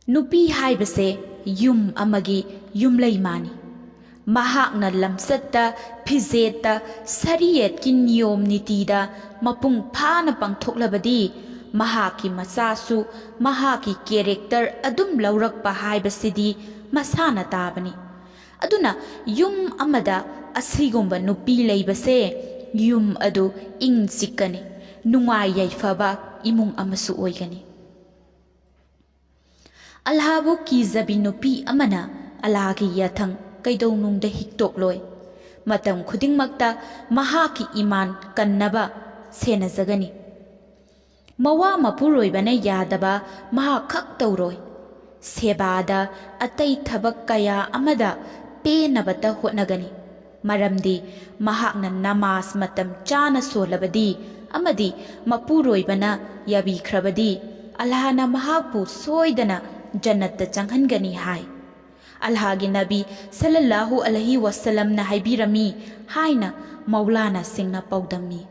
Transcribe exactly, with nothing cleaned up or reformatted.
ꯅꯨꯄꯤ ꯍꯥꯏꯕꯁꯦ ꯌꯨꯝ ꯑꯃꯒꯤ ꯌꯨꯝꯂꯩꯃꯥꯅꯤ꯫ ꯃꯍꯥꯛꯅ ꯂꯝꯆꯠꯇ, ꯐꯤꯖꯦꯠꯇ, ꯁꯔꯤꯌꯠꯀꯤ ꯅꯤꯌꯣꯝ ꯅꯤꯇꯤꯗ ꯃꯄꯨꯡ ꯐꯥꯅ ꯄꯥꯡꯊꯣꯛꯂꯕꯗꯤ, ꯃꯍꯥꯛꯀꯤ ꯃꯆꯥꯁꯨ ꯃꯍꯥꯛꯀꯤ ꯀꯦꯔꯦꯛꯇꯔ ꯑꯗꯨꯝ ꯂꯧꯔꯛꯄ ꯍꯥꯏꯕꯁꯤꯗꯤ ꯃꯁꯥꯅ ꯇꯥꯕꯅꯤ꯫ ꯑꯗꯨꯅ ꯌꯨꯝ ꯑꯃꯗ ꯑꯁꯤꯒꯨꯝꯕ ꯅꯨꯄꯤ ꯂꯩꯕꯁꯦ ꯌꯨꯝ ꯑꯗꯨ ꯏꯪ ꯆꯤꯛꯀꯅꯤ, ꯅꯨꯡꯉꯥꯏ ꯌꯥꯏꯐꯕ ꯏꯃꯨꯡ ꯑꯃꯁꯨ ꯑꯣꯏꯒꯅꯤ꯫ ꯑꯜꯂꯥꯍꯕꯨ ꯀꯤꯖꯕꯤ ꯅꯨꯄꯤ ꯑꯃꯅ ꯑꯜꯂꯥꯍꯒꯤ ꯌꯥꯊꯪ ꯀꯩꯗꯧꯅꯨꯡꯗ ꯍꯤꯛꯇꯣꯛꯂꯣꯏ꯫ ꯃꯇꯝ ꯈꯨꯗꯤꯡꯃꯛꯇ ꯃꯍꯥꯛꯀꯤ ꯏꯃꯥꯟ ꯀꯟꯅꯕ ꯁꯦꯟꯅꯖꯒꯅꯤ꯫ ꯃꯋꯥ ꯃꯄꯨꯔꯣꯏꯕꯅ ꯌꯥꯗꯕ ꯃꯍꯥꯛ ꯈꯛ ꯇꯧꯔꯣꯏ꯫ ꯁꯦꯕꯥꯗ, ꯑꯇꯩ ꯊꯕꯛ ꯀꯌꯥ ꯑꯃꯗ ꯄꯦꯟꯅꯕꯇ ꯍꯣꯠꯅꯒꯅꯤ꯫ ꯃꯔꯝꯗꯤ ꯃꯍꯥꯛꯅ ꯅꯃꯥꯖ ꯃꯇꯝ ꯆꯥꯅ ꯁꯣꯜꯂꯕꯗꯤ ꯑꯃꯗꯤ ꯃꯄꯨꯔꯣꯏꯕꯅ ꯌꯥꯕꯤꯈ꯭ꯔꯕꯗꯤ, ꯑꯜꯂꯥꯍꯅ ꯃꯍꯥꯛꯄꯨ ꯁꯣꯏꯗꯅ ꯖꯟꯅꯠꯇ ꯆꯪꯍꯟꯒꯅꯤ ꯍꯥꯏ꯫ ꯑꯜꯂꯥꯍꯒꯤ ꯅꯕꯤ ꯁꯜꯂꯜꯂꯥꯍꯨ ꯑꯂꯩꯍꯤ ꯋꯁꯜꯂꯝꯅ ꯍꯥꯏꯕꯤꯔꯝꯃꯤ ꯍꯥꯏꯅ ꯃꯧꯂꯥꯅꯥꯁꯤꯡꯅ ꯄꯥꯎꯗꯝꯃꯤ꯫